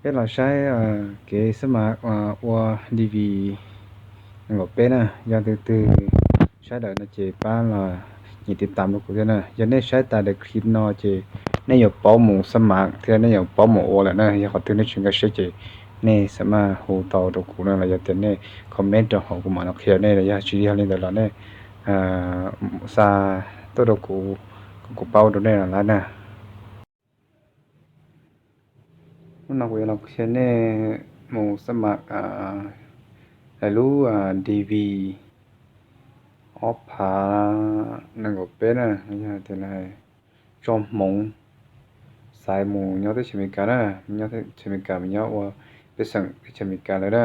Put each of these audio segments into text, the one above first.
Peb los saib kev xab mav ua DV nees nkaum peb na. Yog tus twg saib lawm no ces pab los nyem tiv tam rau kuv thiab na. Yog nej saib tas daim clip no ces nej yuav paub mus xab mav thiab nej yuav paub mus ua lawm na. Yog qhov twg nej tsis nkag siab ces nej xab maj hu tau rau kuv no los yog tias nej comment rau hauv kuv mam los qhia nej los yog tsis yog li ntawd los nej xa tuaj rau kuv, kom kuv paub rau nej los lawm na. Hnub no kuv yuav los qhia nej mus xab mav lub DV ob phav nees nkaum peb na, yog tias tso hmoov xaiv mus nyob teb chaws Amelikas na, nyob teb chaws Amelikas mas nyob ua pej xeem teb chaws Amelikas lawm na.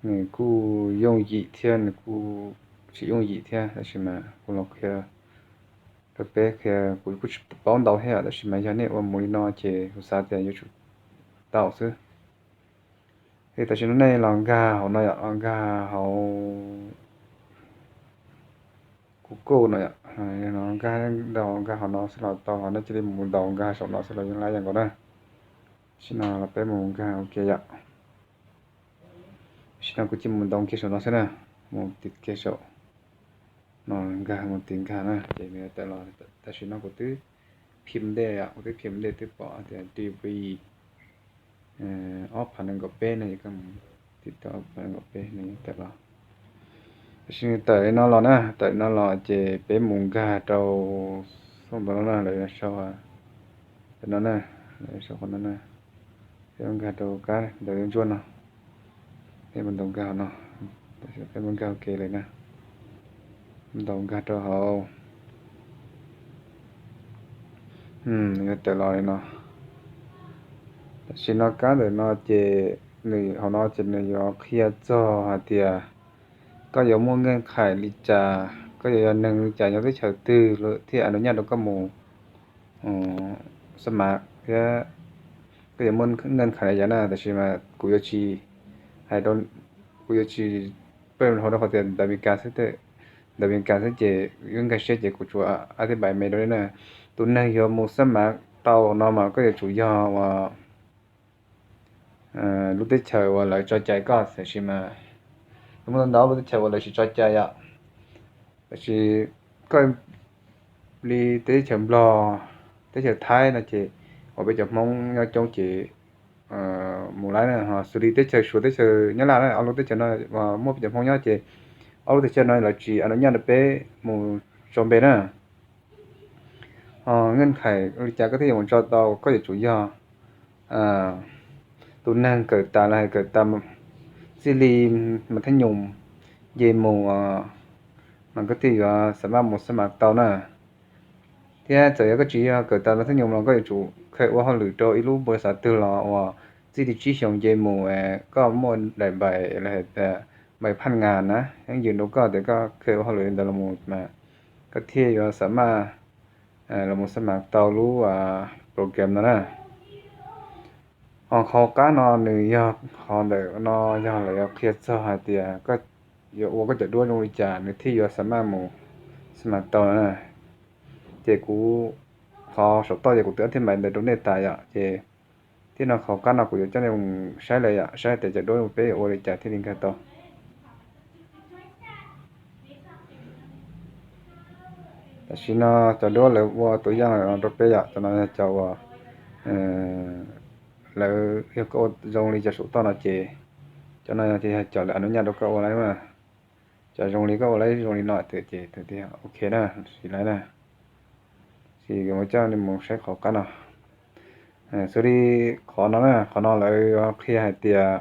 Nws kuj yooj yim thiab nws kuj tsis yooj yim thiab, tab sis mas kuv los qhia rau peb qhia, kuv kuj tsis paub ntau thiab, tab sis mas yog nej ua mus li no ces kuv xav tias yuav tsum tau xwb. Tam sim no nej los nkag hauv no yom, los nkag hauv Google no yom, nkag, ntaus nkag hauv no xwb los tau, nej cia li mus ntaus nkag saum no xwb los yeej laib yeej nkaus na. Tam sim no los peb mus nkag ua ke yom. Tam sim no kuv cia li mus ntaus kiag saum no xwb na, mus tiv kiag saum no nkag, mus tiv nkag na ces nws tawm los. Tam sim no kuv twb phim ntej yom, kuv twb phim ntej twb pom tias DV ob phav nees nkaum peb no, koj mus tiv tau ob phav nees nkaum peb no tawm los. Tam sim tawm li no los na, tawm li no los ces peb mus nkag rau xoo ntawd no na, lawv sau no na, lawv sau qhov no na, peb nkag rau kab ntawv ntsuab no, peb mus ntaus nkag no, peb mus nkag ua ke lawm na, ntaus nkag rau hauv. Yuav tawm los li no. Tam sim no kab ntawm no ces nws hauv no ces nws yuav qhia txog hais tias koj yuav muaj nkees khais li cas, koj yuav yog neeg li cas, nyob teb chaws twg thiaj a nuj nyaj rau koj mus xab mav thiab koj yuav muaj nkees khais li cas na. Tab sis mas kuv yuav tsis hais rau, kuv yuav tsis pab hauv rau qhov tias ntawv Amelikas xwb, ntawv Amelikas xwb ces wb nkag siab ces kuv tsuas a thib npais me rau nej na. Tus neeg yuav mus xab mav tau no mas koj yuav tsum yog uas lub teb chaws uas lawv tso cai koj, tab sis mas muaj ntau ntau lub teb chaws uas lawv tsis tso cai yom. Tab sis koj li teb chaws Nplog, teb chaws Thaib no ces uas peb cov Hmoob nyob coob ces mus laib na, ho xws li teb chaws Suav, teb chaws Nyab Laj na, ob lub teb chaws no muaj peb cov Hmoob nyob ces ob lub teb chaws no lawv tsis a nuj nyaj rau peb mus tso npe na. Ho nkees khais li cas koj thiaj yuav mus tso tau, koj yuav tsum yog tus neeg kawm tas los hais kawm tas txij li mas thab nyoos nce mus mas koj thiaj yuav xab maj mus xab mav tau na. Thiab txawm yog koj tsis yog kawm tas mas thab nyoos los koj yuav tsum kheev ua hauj lwm rau ib lub npau xav twg los uas txij li tsib xyoos nce mus, koj muaj daim npais los hais tias npais phaj ngas na, yeej yws rau koj tias koj kheev ua hauj lwm li ntawd los mas koj thiaj yuav xab maj los mus xab mav tau lub program no na. Ho qhov qab no nws yog qhov ntawm no yog lawv yuav qhia txog hais tias koj yuav ua koj cov duab zoo li cas nws thiaj yuav xab maj mus xab mav tau na. Ces kuv qhov saum toj ces kuv twb a thib npais ntawd rau nej tas yom, ces thiab no qhov qab no kuv yuav coj nej mus saib lawm yom, saib tias cov duab peb yuav ua li cas thiaj li nkag tau. Tam sim no cov duab lawv ua tus yaj no rau peb yom, cov no yog cov uas lawv yog koj ua zoo li cov saum toj no ces cov no yog cov lawv a nuj nyaj rau koj ua laib na. Cov zoo li koj ua laib zoo li no ces tias ok na, siv laib na. Ces kuv coj nej mus saib qhov qab no. Xws li qhov no na, qhov no lawv qhia hais tias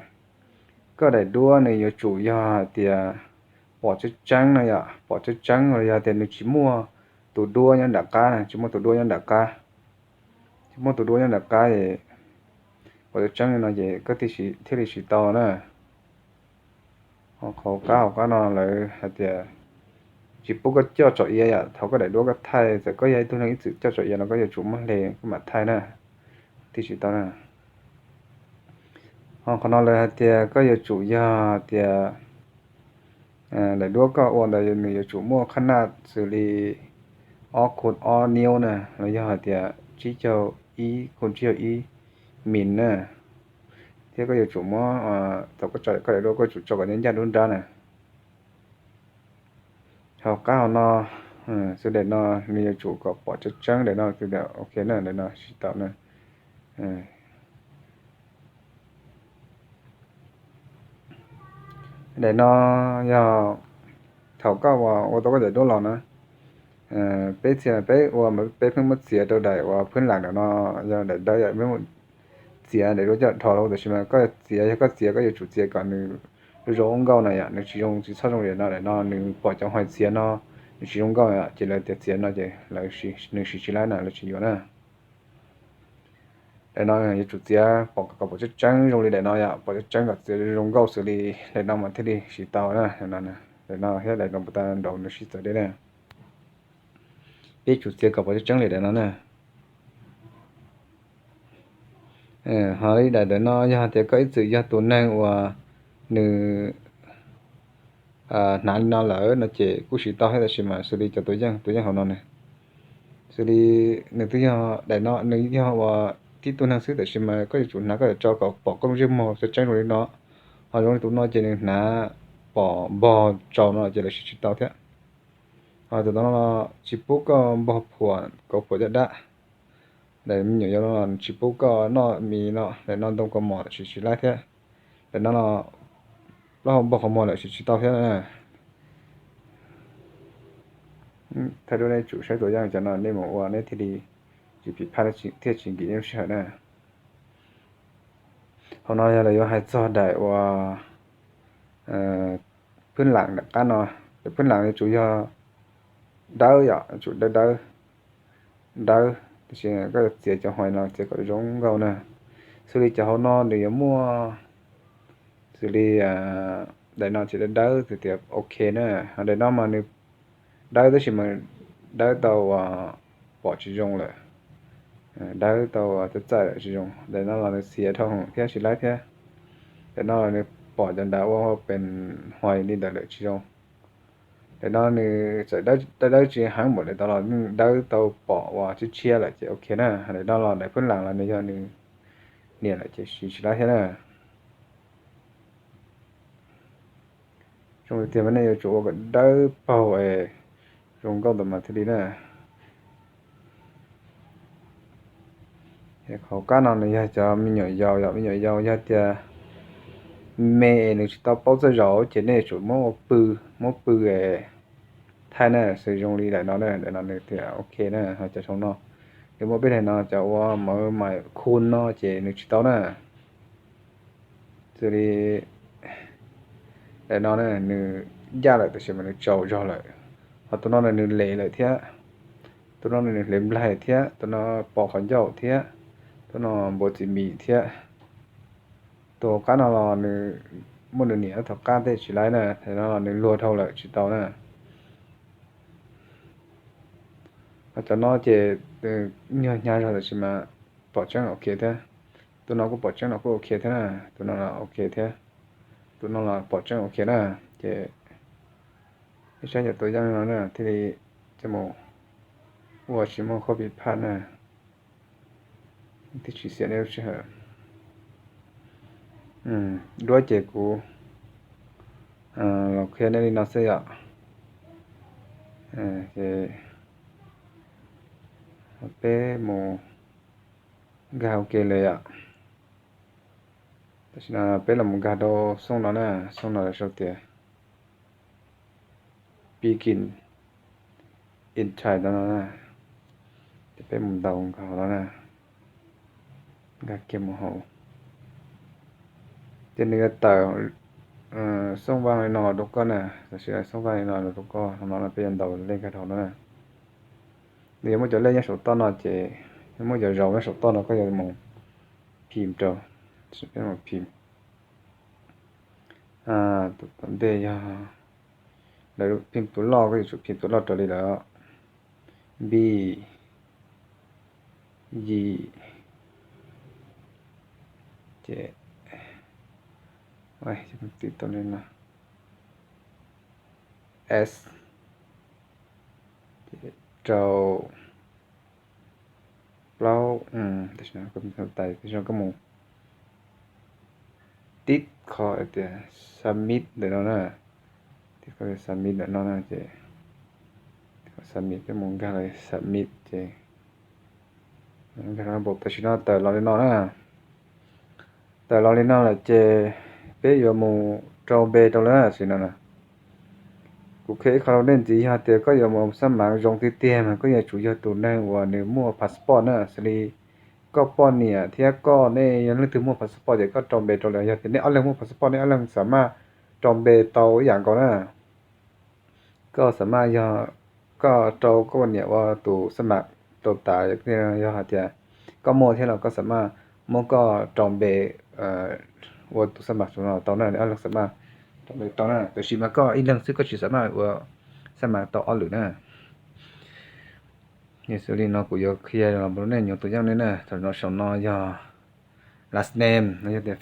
koj daim duab nws yuav tsum yog hais tias pom tseeb tseeb no yom, pom tseeb tseeb los yog tias nws tsis muaj tus duab nyob nram qab, tsis muaj tus duab nyob nram qab, tsis muaj tus duab nyob nram qab es pom tseeb tseeb li no ces koj thiaj li siv tau na. Ho qhov qab hauv qab no lawv hais tias tsis pub koj coj tsom iav yom, thaum koj daim duab koj thaij, txawm koj yog ib tug neeg ib txwm coj tsom iav los koj yuav tsum muab hle koj mam thaij na, thiaj siv tau na. Ho qhov no lawv hais tias koj yuav tsum yog tias daim duab koj ua ntawd nws yuav tsum muaj qhab naj xws li ob khu ob niub na, los yog hais tias tsib caug ib khu tsib caug ib, min na, thiab koj yuav tsum muab, thaum koj tso koj daim duab koj yuav tsum tso kom ncaj ncaj dub nrab na. Hauv qab hauv no, xws daim no nws yuav tsum kom pom tseeb tseeb daim no, ok na, daim no tsis tau na. Daim no yog thaum koj ua tau koj daim duab los na, peb txhia peb ua, peb pheej muab txiav rau daim uas phwb lam ntawm no, yog daim dawb yom, peb muab txiav daim duab coj dhos rau, tab sis mas koj txiav, yog koj txiav koj yuav tsum txiav kom nws zoo zoo nkauj na yom, nws tsis zoo, tsis txhob zoo li daim no, daim no nws pom cov hais txiav no nws tsis zoo nkauj yom, ces lawv tias txiav no ces lawv, nws siv tsis laib na, lawv tsis yuav na. Daim no yuav tsum txiav pom kom pom tseeb tseeb zoo li daim no yom, pom tseeb tseeb kom txiav zoo nkauj xws li daim no mas thiaj li siv tau na. Daim no thiab daim no puas tau nraud nws sib txawv deb na. Peb tsum txiav kom pom tseeb tseeb li daim no na. Ho li daim ntawm no yog tias koj ib txwm yog tus neeg uas nws hnav li no lawm no ces kuj siv tau thiab, tab sis mas xws li cov tus yeej, tus yeej hauv no ne, xws li nws twb yog daim no nws yog uas tib tug neeg xwb, tab sis mas koj yuav tsum hnav koj yuav tso kom pom koj lub ntsej muag tseeb tseeb zoo li no. Ho zoo li tus no ces nws hnav pom npog tsaus no ces lawv siv tsis tau thiab. Ho tus no tsis pub koj npog phuam, kauv phuam caj dab. Daim me nyuam yaus no tsis pub koj noj mis no, daim no ntoo kaus mom siv tsis laib thiab. Daim no los plaub hau npog qhov muag lawm siv tsis tau thiab na. Thaij duab nej tsum saib tus yeej cov no nej mus ua nej thiaj li tsis phim phaj thiab tsis nkim nej lub sij hawm na. Hauv no yog lawv yuav hais txog daim uas phwb lam nram qab no, daim phwb lam yuav tsum yog dawb yom, yuav tsum dawb dawb, dawb, tab sis koj txiav cov hais no txiav kom zoo nkauj na. Xws li cov hauv no nws yuav muaj, xws li daim no ces dawb dawb tias ok na. Ho daim no mas nws dawb tab sis mas dawb tau pom tsis zoo lawm, dawb tau txaij txaij lawm tsis zoo. Daim no los nws xiav dhau thiab tsis laib thiab. Daim no los nws pom cov nrad ua pes hais li ntawd lawm tsis zoo. Daim no nws txawm dawb dawb tsis heev npaum daim tod los yeej dawb tau pom uas tshiab tshiab lawm ces ok na. Daim no los daim phwb lam los nws yog nws niam lawm ces siv tsis laib thiab na. Zoo li tiag mas nej yuav tsum ua kom dawb paug es zoo nkauj ntawd mas thiaj li na. Hauv qab no nws yog cov me nyuam yaus, yog me nyuam yaus yog tias me es nws tsis tau paub txawj zaum ces nej yuav tsum muab ua pw, muab pw es thaij na, xws zoo li daim no na, daim no nws tias ok na. Ho cov hauv no nws muaj peb daim no cov ua mawv maim khu no ces nws tsis tau na. Xws li daim no na nws ncaj lawm tab sis mas nws tsaus zog lawm. Ho tus no na nws les lawm thiab, tus no na nws hle nplaig thiab, tus no pos qhov ncauj thiab, tus no npuas txiv mis thiab. Tus qab no los nws muaj nws niam, tus qab tej tsis laib na, no los nws luag dhau lawm tsis tau na. Ho cov no ces nyuag hnyav zog tab sis mas pom tseeb ok thiab. Tus no kuj pom tseeb los kuj ok thiab na, tus no los ok thiab, tus no los pom tseeb ok na. Ces ib saib cov tus yeej no na thiaj li coj mus ua tsis muaj qhov pim phaj na. Twb tsis xiam nej lub sij hawm. Duab ces kuv los qhia nej li no xwb yom. Ces peb mus nkag ua ke li yom. Tam sim no peb los nkag rau xoo no na, xoo no lawv sau tias begin in Thai no na. Ces peb mus ntaus nkag hauv no na, nkag kiag mus hauv. Ces nws yuav tawm xoo vaj li no los rau koj na, tam sim xoo vaj li no los rau koj, no peb yuav ntaus lej nkag hauv no na. Nws yuav muaj cov lej nyob saum toj no ces, yuav muaj cov zaus nyob saum toj no koj yuav mus phim rau, phim. Tom ntej yog lawv phim tus loj, koj yuav tsum phim tus loj raws li lawv. B, Y, ces, tau li no, S, rau plaub, tais koj mus tib qho tias submit ntawm no na, tib qho submit ntawm no na ces submit, koj mus nkag los submit ces nkag no, tam sim no tawm los li no na. Tawm los li no lawm ces peb yuav mus rau npe rau lawm na, tam sim no na. Kuv qhia ib qho rau nej ntxiv, yog tias koj yuav mus xab mav zoo tiag tiag mas koj yuav tsum yog tus neeg uas nws muaj passport na, xws li koj poj niam thiab koj, nej yog leej twg muaj passport ces koj rau npe rau lawm. Yog tias nej ob leeg muaj passport, nej ob leeg xam maj rau npe tau ib yam nkaus na. Koj xam maj yog koj rau koj poj niam ua tus xab mav rau tas, yog hais tias koj muaj thiab los koj xam maj muab koj rau npe ua tus xab mav no tau na, ob leeg xam maj rau npe tau na. Tab sis mas koj ib leeg xwb koj tsis xam maj ua xab mav tau ob lwm na. Yog xws li no kuv yuav qhia los rau nej nyuag tus yeej ne na. Thaum no saum no yog last name no, yog tias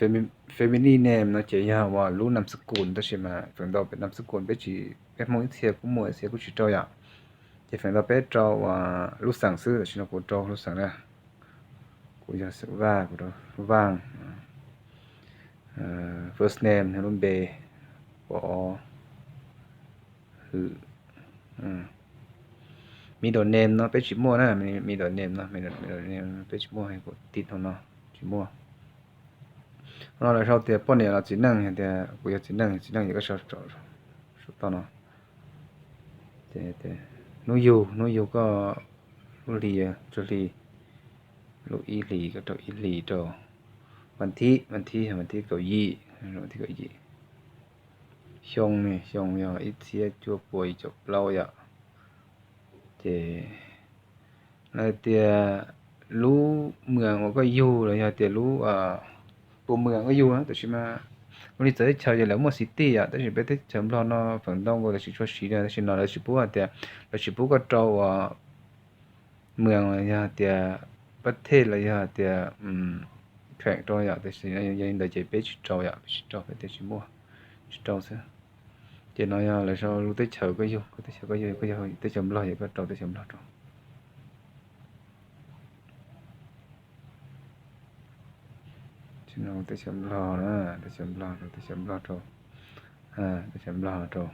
family name no ces yog uas lub nam xab kum, tab sis mas feem ntau peb nam xab kum peb tsis, peb Hmoob ib txhia kuj muaj ib txhia kuj tsis rau yom. Ces feem ntau peb rau uas lub xeem xwb, tam sim no kuv rau lub xeem na. Kuv yog xeem Vaj, kuv rau Vaj. First name yog lub npe, Pov Hwm. Middle name no peb tsis muaj na, middle name no, middle name peb tsis muaj, kuv tiv hauv no tsis muaj. No lawv sau tias poj niam los txiv neej, tias kuv yog txiv neej, txiv neej ces koj sau saum toj no. Hnub yug, hnub yug koj lub hli, tsawg hli, lub ib hlis koj rau ib hlis rau. Vas thib, vas thib, vas thib kaum yim, vas thib kaum yim. Xyoo, xyoo yog ib txhiab cuaj pua yim caum plaub yom. Ces lawv tias lub mwam uas koj yug los yog tias lub tus mwam koj yug, tab sis mas ua li txawv teb chaws ces lawv muaj city yom, tab sis peb teb chaws Nplog no feem ntau nkaus lawv tsis tshua siv, tab sis no lawv tsis pub hais tias, lawv tsis pub koj rau uas mwam los yog tias pab thej los yog tias kheem rau yom, tab sis yog li ntawd ces peb tsis rau yom, peb tsis rau, peb tias tsis muaj, tsis rau xwb. Ces no yog lawv sau lub teb chaws koj yug, koj teb chaws koj yug, koj yog teb chaws Nplog ces koj rau teb chaws Nplog rau. Teb chaws Nplog na, teb chaws Nplog rau, teb chaws Nplog rau, teb chaws Nplog rau.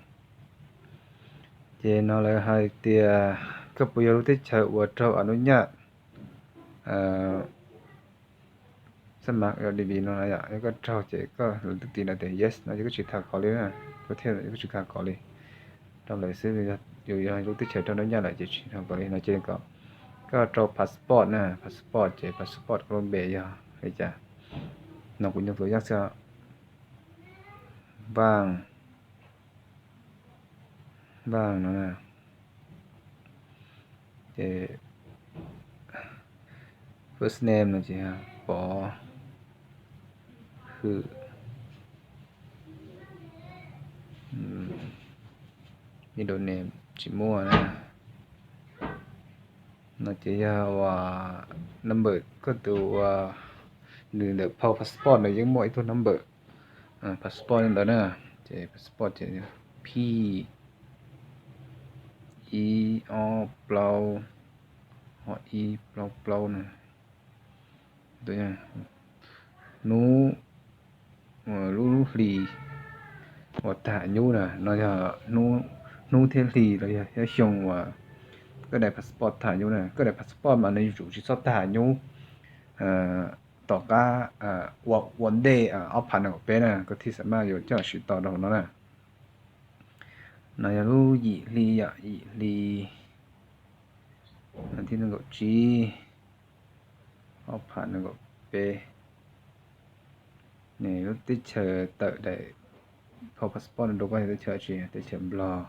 Ces no lawv hais tias koj puas yog lub teb chaws uas raug a nub nyaj xab mav D B no yom, yog koj raug ces koj lawv twb tiv no tias yes no ces koj tsis khav kov li, koj thiaj koj tsis khav kov li. Rau lawm xwb, yus yog lub teb chaws raug a nub nyaj lawm ces tsis khav kov li no ces kom koj rau passport na, passport ces passport koj lub npe yog li cas. No kuv nyuag tus yaj xwb, Vaj, Vaj no na. Ces first name no ces Pov Hwm. Middle name tsis muaj na. No ces yog uas number koj tus uas nws ntawm phau passport nws yeej muaj ib tug number passport ntawd na. Ces passport ces P ib ob plaub, ho ib plaub plaub na. Hnub, lub hli uas tag nyub na, no yog hnub thiab hli los yog xyoo uas koj daim passport tag nyub na. Koj daim passport mas nws yuav tsum tsis txhob tag nyub tom qab ua ntej ob phav nees nkaum peb na, koj thiaj xam maj yuav coj siv tau rau hauv no na. No yog lub yim hli yom, yim hli, thib nees nkaum tsib, ob phav nees nkaum peb. Lub teb chaws tawm daim phau passport rau koj yog teb chaws tsi? Teb chaws Nplog.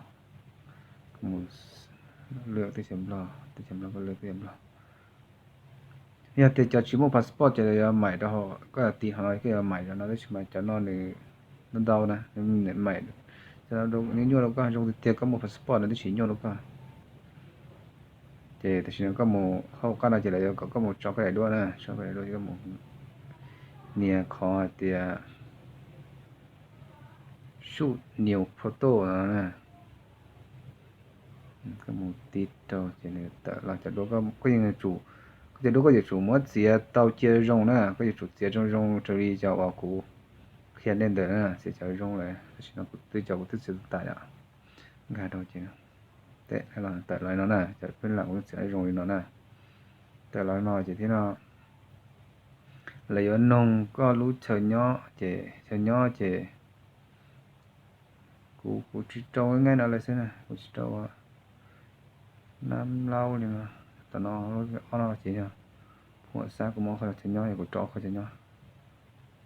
Lwm teb chaws Nplog, teb chaws Nplog, koj lwm teb chaws Nplog. Yog tias cov tsis muaj passport ces yuav maim rau, koj tiv hauv no koj yuav maim rau no, tab sis mas cov no nws ntau ntau na, maim, cov no nyuaj nyuaj rau koj, zoo tiag tiag koj muaj passport no twb tsis nyuaj rau koj. Ces tam sim no koj mus hauv qab no ces lawv yuav kom koj mus tso koj daim duab na, tso koj daim duab, koj mus nias qhov hais tias shoot new photo no na. Koj mus tiv rau ces nws tawm los cov duab, koj yeej yuav tsum, Ces lub koj yuav tsum muab txiav tau cia zoo na, koj yuav tsum txiav zoo zoo raws li cov uas kuv qhia nej ntawd na, txiav cov zoo lawm. Tam sim no kuv twb cov kuv twb txiav tas yom, nkag rau ces tawm los no na, cov peb lam kuv twb txiav zoo li no na. Tawm los no ces thiab no lawv yuav noog koj lub chaw nyob ces chaw nyob ces kuv kuv tsis rau nqaij no lawm xwb na, kuv tsis rau nab laub li no. Tam no ob no ces yog Huam Xab, kuv muab qhov chaw nyob, kuv rau qhov chaw nyob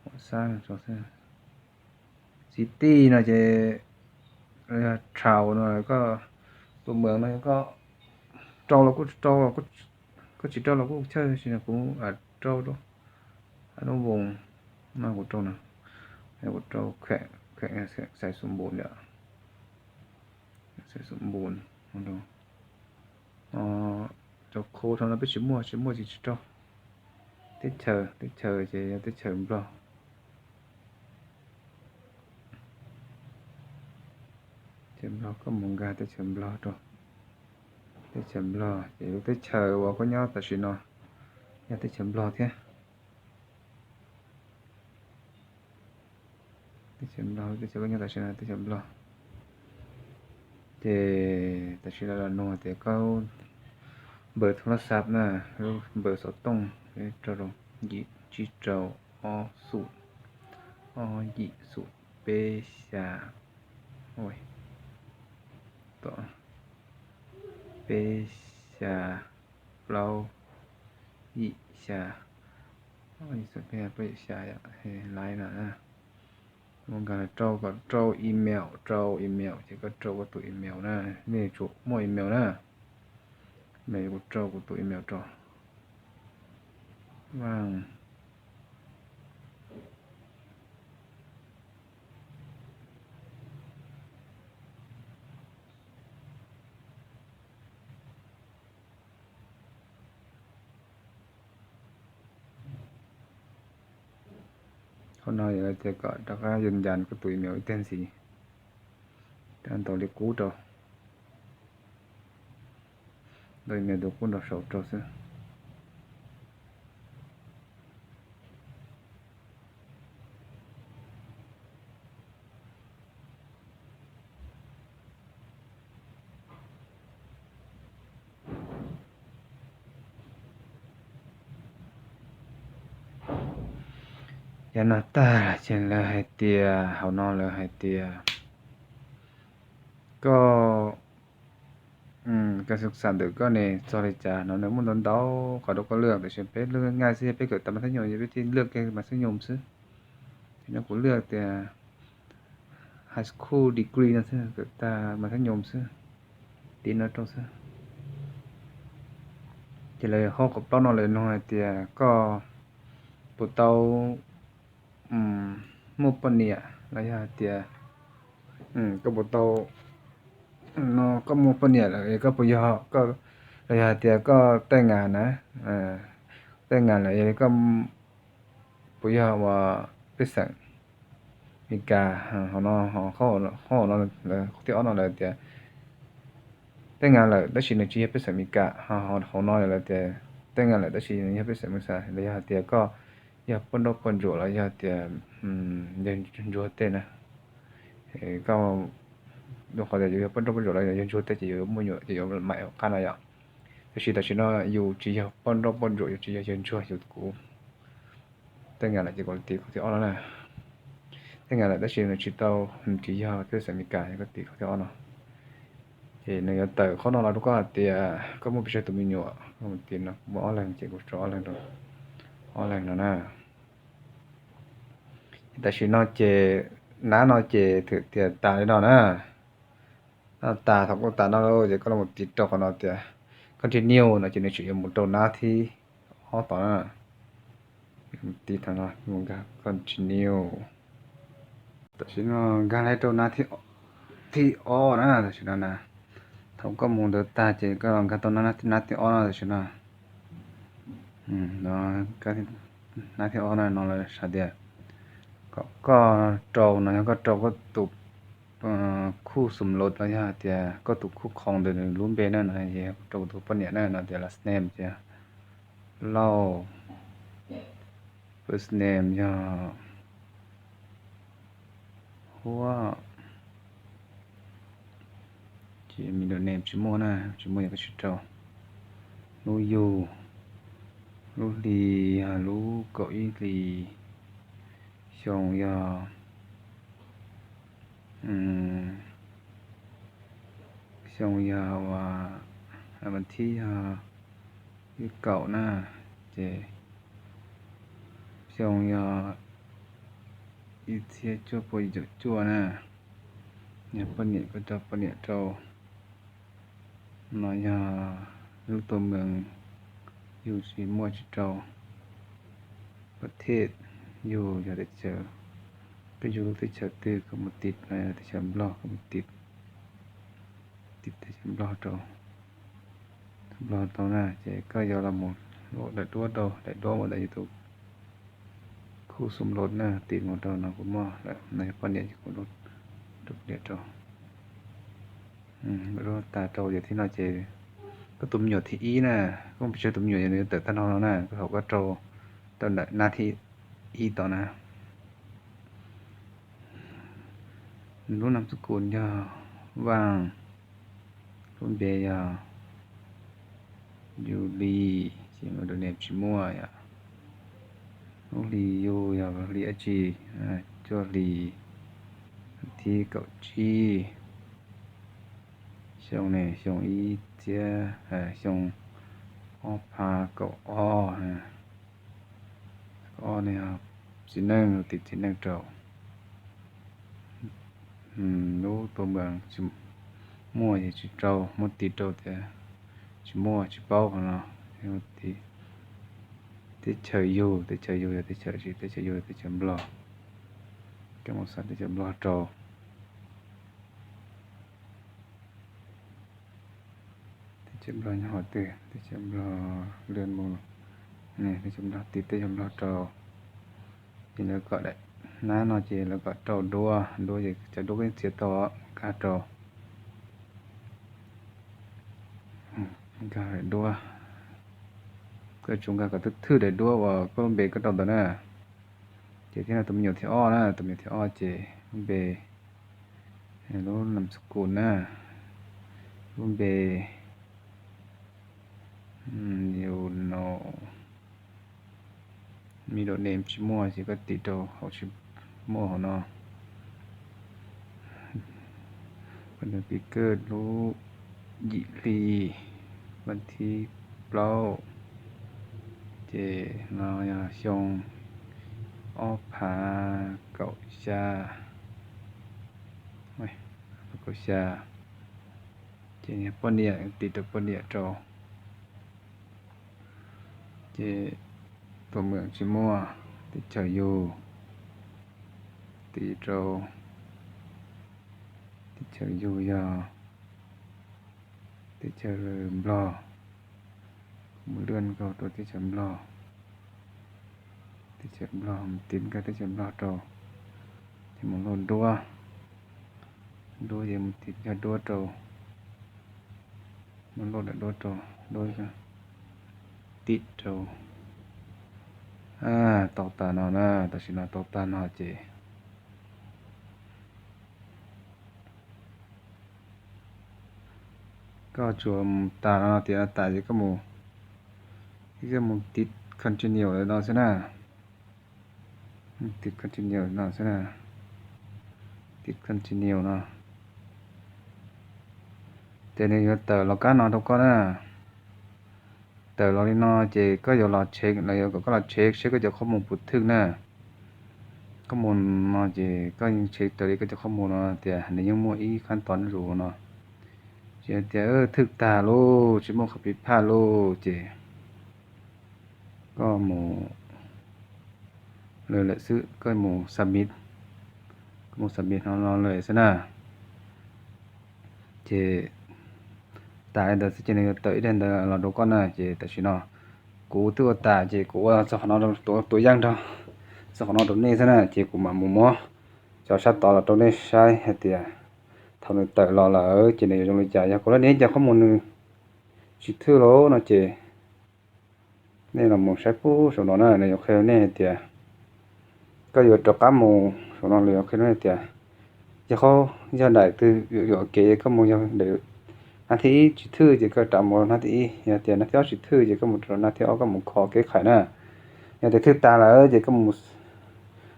Huam Xab rau xwb. City no ces yog Thau no koj tus mws no koj rau los kuj rau, koj tsis rau los kuj chawj, tab sis kuv rau rau lub voos no kuv rau no, kuv rau khem, xais xum npus lawm, xais xum npus rau. Cov khau thaum no peb tsis muaj, tsis muaj ces tsis rau. Teb chaws, teb chaws ces yog teb chaws Nplog. Teb chaws Nplog, koj mus nkag teb chaws Nplog rau. Teb chaws Nplog ces lub teb chaws uas koj nyob tam sim no yog teb chaws Nplog thiab. Teb chaws Nplog, teb chaws koj nyob tam sim no teb chaws Nplog. Ces tam sim no los nug tias koj npawb thoo laj xab na, lub npawb xov tooj rau rau yim tsib rau ob xum ob yim xum peb xya, tom peb xya plaub yim xya, peb xya plaub yim xya, laiv no na. Mus nkag rau kom rau email, rau email ces koj rau koj tus email na, nej tsum muaj email na. Mas kuv rau kuv tus email rau. Vaj Qhov no yog lawv tias kom rov qab yws yas koj tus email ib teg ntxiv, ntaus li qub rau, ntaus email tus qub nraum saud rau xwb. Yav no tag ces lawv hais tias, hauv no lawv hais tias koj, kas xam ntawm koj ne txog li cas no nws muaj ntau ntau qhov rau koj lwaj, tiam sis peb lwaj nqaij xwb, peb kawm tag mas thab nyoos ces peb thiaj lwaj kiag mas thab nyoos xwb. Ces no kuv lwaj tias high school degree no xwb, kawm tag mas thab nyoos xwb, tiv no rau xwb. Ces lawv hauv qhov plaub no lawv nug hais tias koj puas tau muaj poj niam los yog hais tias koj puas tau, no koj muaj poj niam lawm koj puas yog, los yog hais tias koj tej ngas na, tej ngas lawm yog li koj puas yog uas pej xeem Meskas. Hauv no, qhov no, qhov thib ob no lawv tias tej ngas lawm tab sis nws tsis yog pej xeem Meskas. Hauv no lawv tias tej ngas lawm tab sis nws yog pej xeem Meskas, los yog hais tias koj yog poj nrauj poj ntsuam los yog tias yog ntsuag tej na. Koj, qhov tias yus yog poj nrauj poj ntsuam los yog ntsuag tej ces yus yuav muaj nyuam ces yuav mam qab no yom. Tab sis tam sim no yus tsis yog poj nrauj poj ntsuam, yus tsis yog yawg ntsuag, yus kuv tej ngas lawm ces kuv tiv qhov thib ob no na. Tej ngas lawm tab sis nws tsis tau, tsis yog pej xeem Meskas, koj tiv qhov thib ob no. Ces nws yuav tawm qhov no los rau koj hais tias koj muaj pes tsawg tus me nyuam, koj mus tiv no, muaj ob leeg ces kuv rau ob leeg rau, ob leeg no na. Tam sim no ces nab no ces thwm tias tas li no na. Tas, thaum koj tas no lawm ces koj los mus tiv rau qhov no tias continue no ces nws tseem yuav mus rau nab thib ob tod na. Tiv thaum no mus nkag continue. Tam sim no nkag los rau nab thib ob na, tam sim no na. Thaum koj mus ntawd tag ces koj los nkag tau nab thib ob no tam sim no. Nab thib ob no no lawv hais tias kom koj rau no yog koj rau koj tus khuj xum los los yog hais tias koj tus khuj khoom ntawm nws lub npe na no, rau kuv tus poj niam na no tias last name ces, Lauj. First name yog Huab. Ces middle name tsis muaj na, tsis muaj yog koj tsis rau. Lub yug, lub hli yog lub kaum ib hlis. Xyoo yog, xyoo yog, vas thib yog ib kaum na, ces xyoo yog ib txhiab cuaj pua yim caum cuaj na. Yog poj niam koj rau poj niam rau. No yog lub tuam mees, yug tsis muaj tsis rau. Pab thej, yug yog teb chaws, koj yug lub teb chaws twg koj mus tim no, yog teb chaws Nplog koj mus tim, tim teb chaws Nplog rau, Nplog tau na, ces koj yuav los mus daim duab rau, daim duab mus ntawm yus tus khub xum los na, tim mus rau no kuv muaj lawm, no yog poj niam ces kuv rau poj niam rau. Lub tas rau yog thib no ces koj tus me nyuam thib ib na, koj pes tsawg tus me nyuam yog nws tawm tag nrho no na, koj thaum koj rau, rau ntawm nab thib ib tod na. Nws lub nam xab kus yog Vaj, lub npe yog Yus Lis, ces mus rau nws tsis muaj yom. Lub hli yug yog hli dab tsi? Cuaj hlis, thib kaum tsib, xyoo ne, xyoo ib txhiab, xyoo ob phav kaum ob. Kaum ob ne, txiv neej, tim txiv neej rau. Lub tuam mees tsis muaj ces tsis rau, muab tis rau tias tsis muaj, tsis paub qhov no. Teb chaws yug, teb chaws yug yog teb chaws tsis, teb chaws yug yog teb chaws Nplog. Koj mus xav teb chaws Nplog rau. Teb chaws Nplog nyob qhov twg? Teb chaws Nplog lwm mus, teb chaws Nplog, tis teb chaws Nplog rau. Ces lawv kom daim nab no ces lawv kom rau duab, duab ces cov duab koj yeej txiav tau, nkag rau, nkag daim duab. Koj tsum nkag kom thwj thwj daim duab uas koj lub npe koj rau ntawd na. Ces thiab no tus me nyuam thib ob na, tus me nyuam thib ob ces lub npe, lub nam xab kus na, lub npe, yus no, middle name tsis muaj ces koj tis rau hauv tsis muaj hauv no. Nws pib kawg lub yim hli, vas thib plaub, ces no yog xyoo ob phav kaum xya, kaum xya. Ces poj niam, tis rau poj niam rau. Ces tuam meem tsis muaj, teb chaws yug, tis rau teb chaws yug yog teb chaws Nplog, mus lwaj nkaus rau teb chaws Nplog. Teb chaws Nplog, mus tiv nkag teb chaws Nplog rau, ces mus luaj duab, duab ces mus tiv nkag duab rau, mus luaj daim duab rau, duab tim rau. Tau tag no na, tam sim no tau tag no ces koj tsuas mus tas no tias tas ces koj mus, koj mus tiv continue no xwb na. Tiv continue no xwb na. Tiv continue no, ces nws yuav tawm los kab no rau koj na. Tawm los li no ces koj yuav los check, lawv yuav kom koj los check seb koj cov khob mus puas thwj na. Khob mus no ces koj yeej check raws li koj cov khob mus no tias nws yeej muaj ib khab tod nyob zus no. Ces tias thwj tag lauj, tsis muaj qhov piv phaj lauj ces koj mus lawm lawm xwb, koj mus submit, koj mus submit no lawm xwb na. Ces tas li ntawd xwb ces nws yuav tawm ib daim ntawd los rau koj na. Ces tam sim no kuv twb ua tas ces kuv ua txog qhov no, tua yeej rau, txog qhov no rau nej xwb na, ces kuv mam mus muab cov sab tod los rau nej saib hais tias thaum nws tawm los lawm ces nws yuav zoo li cas. Yog kuv lab niag cov khob mus nws tsis thwj lauj no ces Nej los mus saib pub saum no na, nws yuav qhia nej hais tias koj yuav rov qab mus saum no los yuav qhia nej tias yog qhov, yog daim twg yuam kev koj mus yog daim hnab thib ib tsis thwj ces koj rov mus hnab thib ib, yog tias hnab thib ob tsis thwj ces koj mus rau hnab thib ob koj mus kho kev khais na. Yog tias thwj tas lawm ces koj mus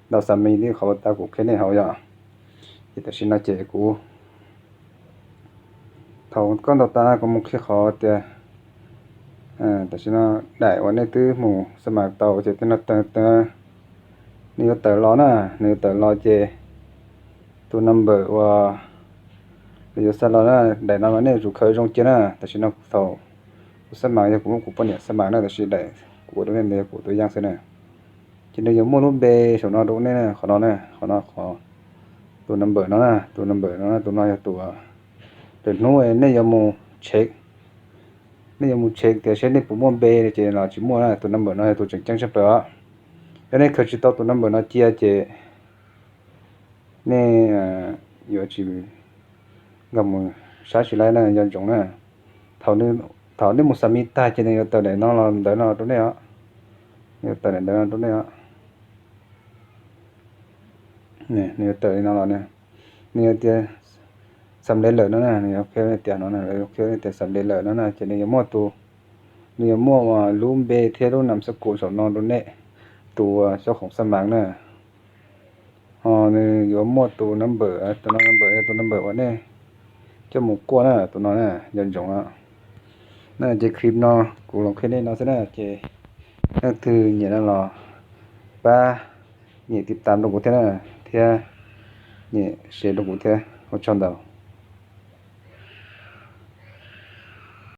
ntaus xa mis li qhov uas kuv qhia nej hauv yom. Ces tam sim no ces kuv, thaum koj ntaus tas kuv mus qhia qhov tias tam sim no daim uas nej twb mus xa mas tau ces twb no tawm, nws yuav tawm los na, nws yuav tawm los ces tus number uas nws yuav xa los na, daim no mas nej yuav tsum khaws zoo cia na. Tam sim no kuv thaum kuv xa mas yog kuv muab kuv poj niam xa mas na, tab sis daim kuv ua rau nej ntawd yog kuv tus yeej xwb na. Ces nws yuav muaj lub npe saum no rau nej, qhov no na, qhov no, qhov, tus number no na, tus number no, tus no yog tus, lwm hnub nej yuav mus check, nej yuav mus check tias seb nej puas muaj npe ces los tsis muaj na, tus number no yog tus tseem ceeb tshaj plaws os. Yog nej khaws tsis tau tus number no cia ces nej yuav tsis, nkag mus saib tsis laib na, nco ntsoov na. Thaum nej mus xa mis tag ces nws yuav tawm daim no los ntawv no rau nej os, nws yuav tawm daim ntawv no rau nej os. Nws yuav tawm li no los, nws yuav tias xam le lawm no na, nws yuav qhia tias no, qhia tias xam le lawm no na, ces nws yuav muaj tus, nws yuav muaj lub npe thiab lub nam xab kum saum no rau nej, tus xyoob khoom xa mas na. Ho nws yuav muaj tus number, tus no number yog tus number uas nej coj mus kuaj na, tus no na, nco ntsoov na. Na ces clip no kuv los qhia nej no xwb na, ces leej twg nyiam no los pab nyem tiv tam rau kuv thiab na, thiab nyem share rau kuv thiab, ua tsaug ntau.